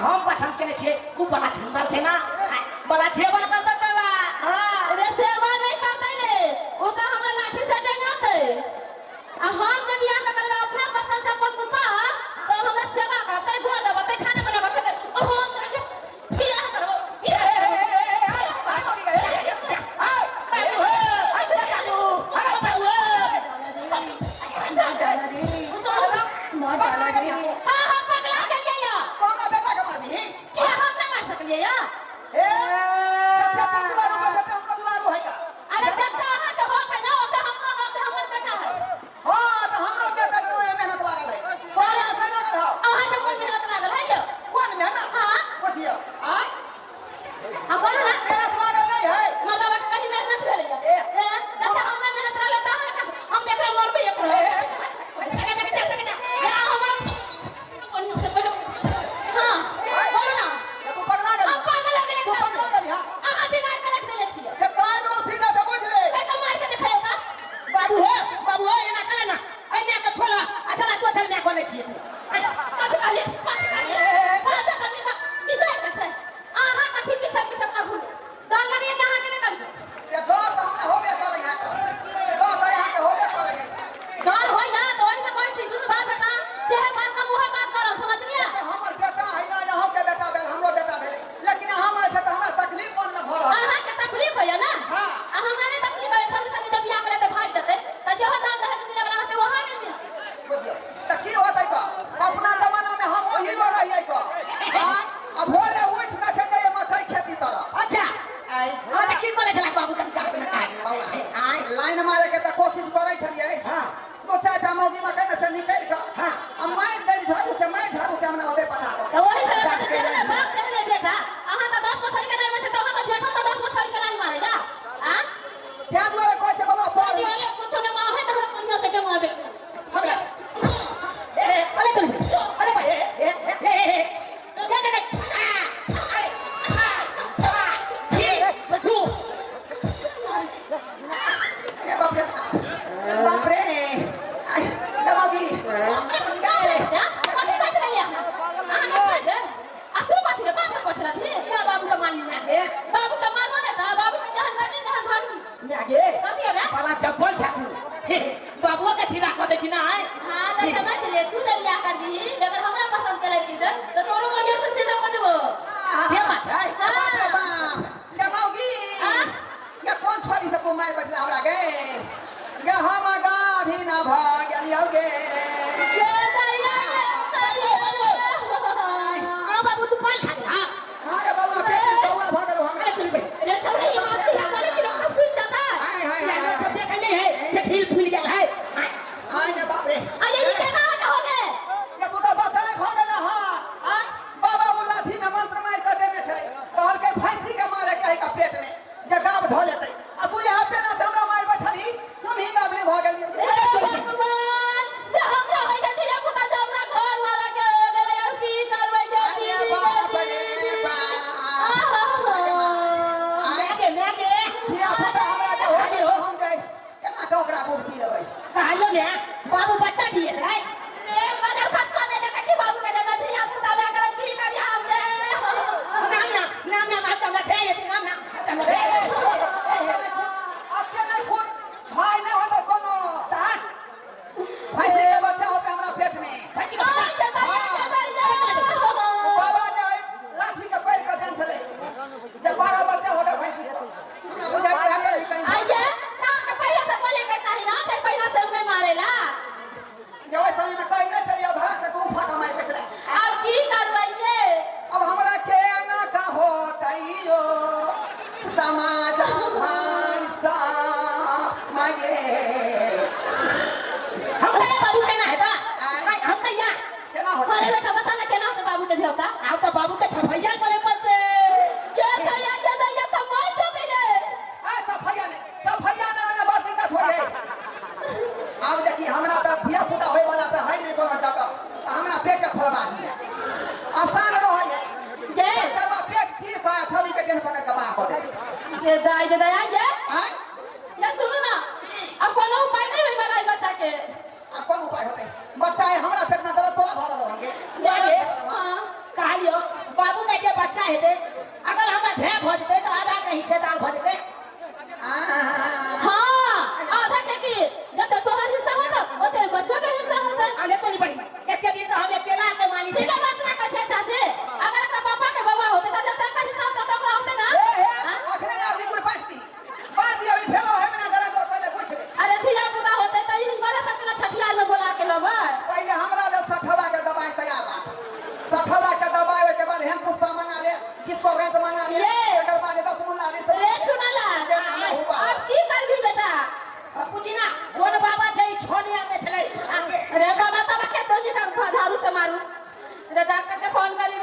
हम पसंद केने छियै उ बड़ा सुंदर छै ना, बड़ा सेवा करतै बाबा। हां। रे सेवा नहीं करतै रे, उ त हमरा लाठी से डेंगातै। आ हम जे बियाह कर लेबै अपना पसंद से अपन पुतोह, तो हमरा सेवा करतै, गोर दबतै, खाना बनाबतै। ओ हम तोरा के बियाह करबो, बियाह करबो। हाँ, हम पगला गेलियै या। हमरा बेटा के मारबी? किया हम नहि मारि सकलियै या? ए, जब तू दुलारू है त हमरो दुलारू है का? अरे जत्ता अहाँके हक है ना, ओतऽ हमरो हक है, हमर बेटा है। हां, त हमरो बेटा के ओए मेहनत लागल है, तोरा मेहनत नहीं लागल हौ? अहाँके कोन मेहनत लागल है यौ? कोन मेहनत? हाँ। पुछियो आय। हम बोलू ना। मेहनत लागल नहीं है। मर्दाबा के कहीं मेहनत भेलै या? ए। ए, जत्ता हमरा मेहनत लागल तऽ अहाँके हम देखबै मरबै एकरो। हाँ, बोलू ना। तू पगला गेली। हम पागल हो गेलियै। तू पगला गेली। हां। अहाँ बिगाड़ के रख देने छियै। के तार दो सीधा से, बुझ ले। ए, तऽ मारि के देखियौ तऽ। बाबू हे, बाबू हे, एना करे ना, एहि माय के छोड़ आ चला तू चल, माय कोने छियै तू? कथी कहलियै? कथी कहलियै? बाप बेटा बिगाड़ के छै। अहाँ कथी पीछा पीछा अपना घुमै? डर लगैया कि अहाँके नहि करियौ? के डर त हमरा होबे करे है, डर त यहाँ के होबे करे है। डर होइया तऽ ओहि से कहै छी, दुनू बाप बेटा जेहे बात कम उहे बात करब, समझलियै? त हमर बेटा है ना, यहाँ के बेटा भेल, हमरो बेटा भेल, लेकिन हम छै त हमरा तकलीफ मन में भऽ रहल। अहाँके तकलीफ होइया ना? हाँ। आ हमरा नहि तकलीफ होइया। छोरी संगे जब बियाह करे तऽ भागि जेतै तऽ जेहो दान दहेज मिले वाला रहतै ओहो नहि मिलतै। बुझियौ त की होतै? त अपना जमाना में हम हीरो रहियै त आय आ भोरे उठ के छै जे मकई खेती तरफ। अच्छा। आय। हां, तऽ की बोले छला बाबू? कन का बौआ। आय। लाइन मारे के त कोशिश करै छलियै। हां। दो चारिटा मौगी मकई में से निकलि कऽ हां। आ मारि दै झाड़ू से, मारि झाड़ू से हमरा ओतै पठा दो। तऽ ओही से कहै छै, जेहने बाप तेहने बेटा। अहाँ तऽ 10 गो छोरी के लाइन मारै छै तऽ अहाँके बेटो तऽ 10 गो छोरी के लाइन मारैया आ। ताहि दुआरे कहै छै बौआ, पढ़। दिवाले कुछो नहि मारै तऽ हमरा बढ़िआँ से डंगाबे। हमरा ए, अरे तुम, अरे भाई, ए ए ए ए ए ए आ अरे आ ये तू। अरे बाप रे बाप रे, आय, ए मौगी गए। कथी कहै छलियै अहाँ? अहाँ नहि छोड़ि देब? आ तू कथी रे बात पछलही? क्या बाबू का माली ना के? बाबू के मारबो ने तऽ बाबू के जहन गर्मी तहन धरमी। ना गे। कथी रे? बड़ा चप्पल छकू बाबुआ के छिरा कऽ दै छी ना आय। हाँ, तऽ समझ ले, तू जब बियाह करबिही अगर हमरा पसंद के लड़की से तऽ तोरो बढ़िया से सेवा कऽ देबो। से बात छै। बाप रे बाप, गे मौगी। आ? गे, कोन छोरी से तू मारि बैठला हमरा गे? गे, हम गाभी न भऽ गेलियौ गे। ये दैया दैया। आ बाबू, तू पाल खा गेल? हां। हाँ रे बौआ, पेट में बौआ भऽ गेलौ हमरा। रे छौड़ी, हम की बोलै छी, लोक सुनि जेतै। हाय हाय ना हाय। सब देखे नहीं है से ढील फूल गेल है। हाय रे बाप रे। अरे, ई केना अहाँके हो गेल? गे, तू तऽ बताए भऽ गेल हँ। आय, बाबा ओ लाठी में मंत्र मारि कऽ देने छलै, कहलकै भैंसी के मारे के है का पेट में जे गाब धऽ लेतै, आ तू यहाँ पेना से हमरा मारि बैठलही, हम ही गाभिन भऽ गेलियै। हे भगवान, जे हमरा होइ के धिया पुता जे हमरा घर वाला के हो गेलै, आब की करबै जे अरे दीदी बाप गे रे दीदी। बाप। आहा। आय। मैं गे, मैं गे। धिया पुता हमरा जे हो गेल, हम जाय केना कऽ ओकरा दूध पिएबै? कहलियो ने बाबू बच्चा दिए है। रे बदल खसका में देखै छी बाबू के देना धिया पुता भए गेलै, की करी हम रे? नाम ना, नाम ना बात हमरा भेज देती, नाम ना हमरा ए, भेज। एते नहि खून, एते नहि खून, भाय नहि होतौ कोनो। ता भैंसी के बच्चा होतै हमरा पेट में। भैंसी के आय बच्चा। के दैया के दैया। ओ बाबा जे ओहि लाठी के पैर के देन छलै जे 12 बच्चा होतै भैंसी के, हमरा बुझाइ भए गेलै कहीं। आइये अहाँके पहिले से बोले के चाही ना, ते पहिले से नहि मारेला। जे ओहि समय में कहि नहि छलियै, भाग से तू उठा कऽ मारि के छलै। आब की करबै ये? अब हमरा के ना कहो तैयो समाज भाई सा मये। हम कहिया बाबू, केना हेता? आय। हम कहिया केना होतै? अरे बेटा, बता ना केना होतै बाबू के धिया? आब तऽ बाबू के छफैया करे पड़तै। के दैया के दैया, सब मर जेतै रे। आ सफैया नहि, सफैया नहि, ओहिमे बड़ दिक्कत होइ छै। आब देखी, हमरा तऽ धिया पुता होय वाला तऽ है नहि कोनो जगह, तऽ हमरा पेट के खोलबा दिया, आसान रहै है। जे डॉक्टरबा पेट चीर कऽ आ छौरी के केन पकड़ कऽ बाहर कऽ देतै। के दाइ के दाइ ये। आँय। ये, सुनू ना, अब कोनो उपाय नहीं होई वाला ई बच्चा के? आ कोन उपाय होतै? बच्चा है हमरा पेट में दर्द तोरा भऽ रहल हन गे? गे। हाँ। कहलियो हेतै। अगर हमरा भै भऽ जेतै तऽ आधा के हिस्सेदार भऽ जेतै। हाँ, आधा के की जते तोहर हिस्सा होतौ ओते बच्चो के हिस्सा होतै। अरे तो नहीं बड़ी, एते दिन तो हम अकेला के मानी। ठीक है, बात ना कहै छै चाची। अगर एकरा पापा के बौआ होतै तऽ जते के हिस्सा होतै ओकरा होतै ना। ए हे। हाँ? अखने अभी गुड़ पाटती बात दिया, अभी भेलो है ना, जरा तोर पहले पूछ ले। अरे धिया पुता होतै तऽ ई करे तक ना छठियार में बोला के लेबै। पहले हमरा ले सठवा के दवाई तैयार रख। सठवा के दवाई होय के बाद हम पुष्पा मंगा ले, किसको रेंट मंगा ले। ये। एकर बाद 10 मुल्ला रिश्त। रे चुनला, अब की करबी बेटा? पूछी ना कोन बाबा छै, ई छनिया में छलै आगे। अरे बाबा तब के दोनी का झाड़ू से मारू। रे डॉक्टर के फोन करी।